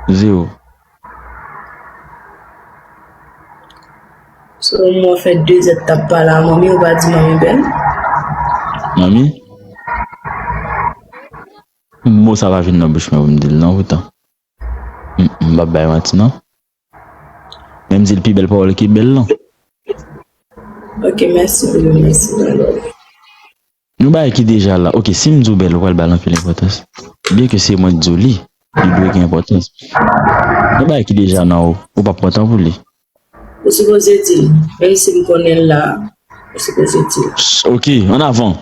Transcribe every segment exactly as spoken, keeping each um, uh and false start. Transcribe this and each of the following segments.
Zewo. So, mwen fè de zè t ap pale a manmi, ou pa di manmi bèl? Manmi? Mo sa pa vin nan bouch mwen pou m di l non, poutan. M m p ap bay manti non. Men m di l pi bèl pawòl ki bèl non. Ok, mèsi, baby, mèsi, my love. Yon bagay ki deja la. Ok, si m di w bèl, ou pral ba l anpil enpòtans. Byen ke se mwen k di w li, li dwe gen enpòtans. Yon bagay ki deja nan ou, ou p ap pran tan pou li. Ou sipoze di l, menm si m konnen l la, ou sipoze di l. Ok, an avan.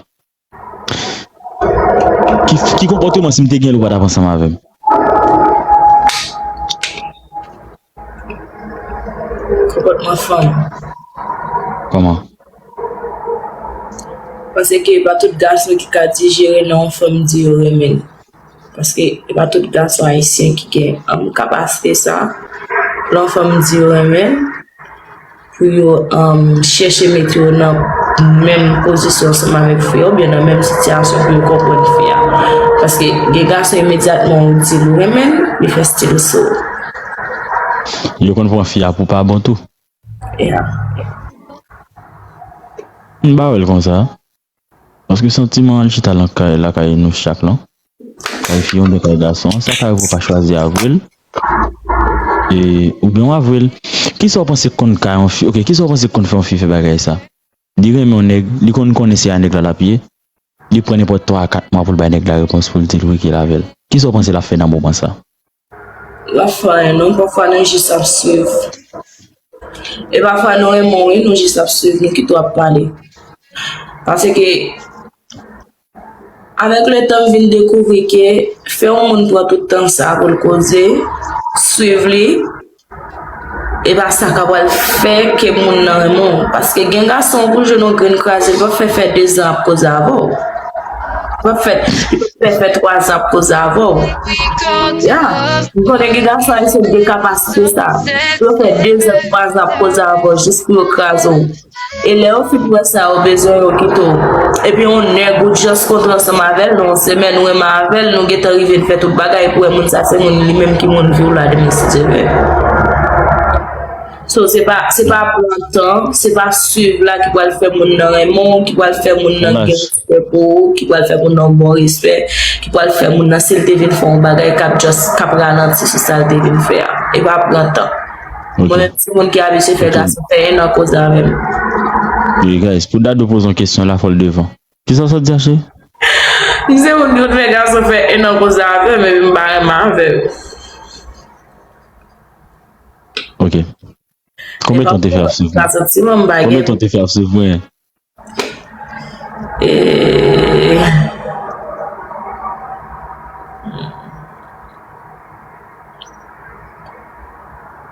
Ki, ki konpòteman si m te gen l ou pa t ap ansanm avè m? Konpòtman fanm. Kòman? Paske e pa tout gason ki ka dijere lè yon fanm di yo renmen l. Paske e pa tout gason ayisyen ki gen um, kapasite sa. Lè yon fanm di yo renmen l, pou yo um, chèche mete yo nan menm pozisyon ansanm avèk fi a, oubyen nan menm sitiyasyon pou yo konprann fi a. Paske gen gason imedyatman ou di l ou renmen l, li fè stil sou ou. Yo konn pran fi a pou pa bon tou. Yeah. M pa wè l konsa. Paske santiman an chita nan kay lakay nou chak lan. Kay fi oubyen kay gason an, sa ka rive w pa chwazi avwe l. E, oubyen w avwe l. Kisa w panse k konn ka yon fi, ok, kisa w panse k konn fè yon fi fè bagay sa? Li renmen yon nèg, li konn konnen se a nèg la l ap ye. Li pran nenpòt twa a kat mwa pou l bay nèg la repons pou l di l wi ke l avè l. Kisa w panse l ap fè nan moman sa? L ap fè anyen non, pafwa nou jis ap swiv. E pafwa nou renmen w wi, nou jis ap swiv, nou kite w ap pale. Paske avèk letan m vin dekouvri ke fè yon moun pran tout tan sa pou l koze, swiv li, e pa sa k ap pral fè ke moun nan renmen w. Paske gen gason ou pou jwenn yon grenn kraze, l p ap fè fè dezan ap koze avè w. L p ap fè, l p ap fè fè twazan ap koze avè w. Ya, m konnen gen gason ayisyen ki gen kapasite sa. Yo fè dezan, twazan ap koze avè w jis pou yo kraze w. E lè yo fin wè sa, yo bezwen yo kite w. Epi yon nèg ou just kontre ansanm avè l nan yon semèn, ou renmen avè l, nou gentan rive n fè tout bagay pou wè moun sa se moun li menm ki moun vi w la demen si Dye vle. So, se pa, se pa pran tan, se pa swiv la ki pral fè moun nan renmen w, ki pral fè moun nan gen respè pou ou, ki pral fè moun nan yon bon respè, ki pral fè moun nan si l te vin fè yon bagay k ap just, k ap ralanti sou sa l te vin fè a. E pa pran tan. Mwen menm, timoun ki abitye fè gason fè en an koze avè m. Wi, guys, pou Dadou poze yon kesyon la, fò l devan. Kisa w sot di, Ashley? M se moun ki konn fè gason fè en an koze avè m, epi m pa renmen avè l. Ok. Konbyen tan w te fè ap swiv mwen? Konbyen tan w te fè ap swiv mwen? E...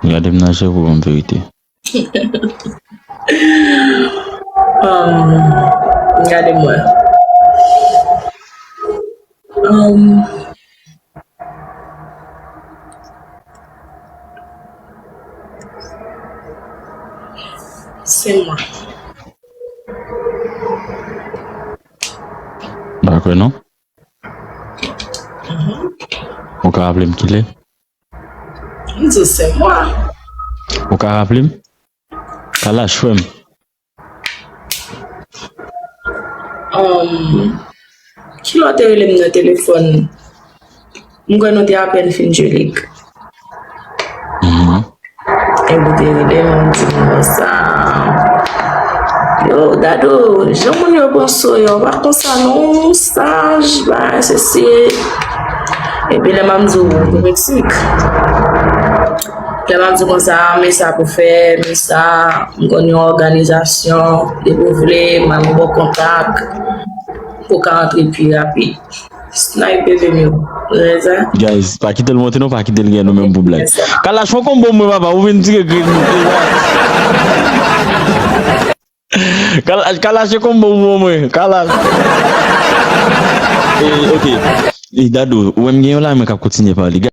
Gade m nan je pou ban m verite. Um, gade m wè. Um, se mwen. M pa kwè non. Ou ka raple m kilè? M di se mwen. Ou ka raple m? Kalash, frè m. Um, kilè w te rele m nan telefòn? M kwè nou te apèn fin jwe lig. Mhm. Epi w te rele m, w di m konsa. Yo, Dadou, jan moun yo panse w yo, pa konsa non, saj, bagay, sesi. Epi lè m ap di w, ou Meksik. Lè m ap di w konsa, men sa pou fè, men sa, m konn yon òganizasyon, depi w vle, m ap ba w kontak, pou w ka antre pi rapid. Snipe bebe m yo. Reza. Guys, pa kite l monte non, pa kite l gen nou menm pou blag. Kalash, fò konbo mwen, papa, ou vin tire grenn. Kalash, Kalash, se konbo pou mwen, Kalash. E, ok. E, Dadou, ou wè m gen yon la, mwen k ap kontinye pale.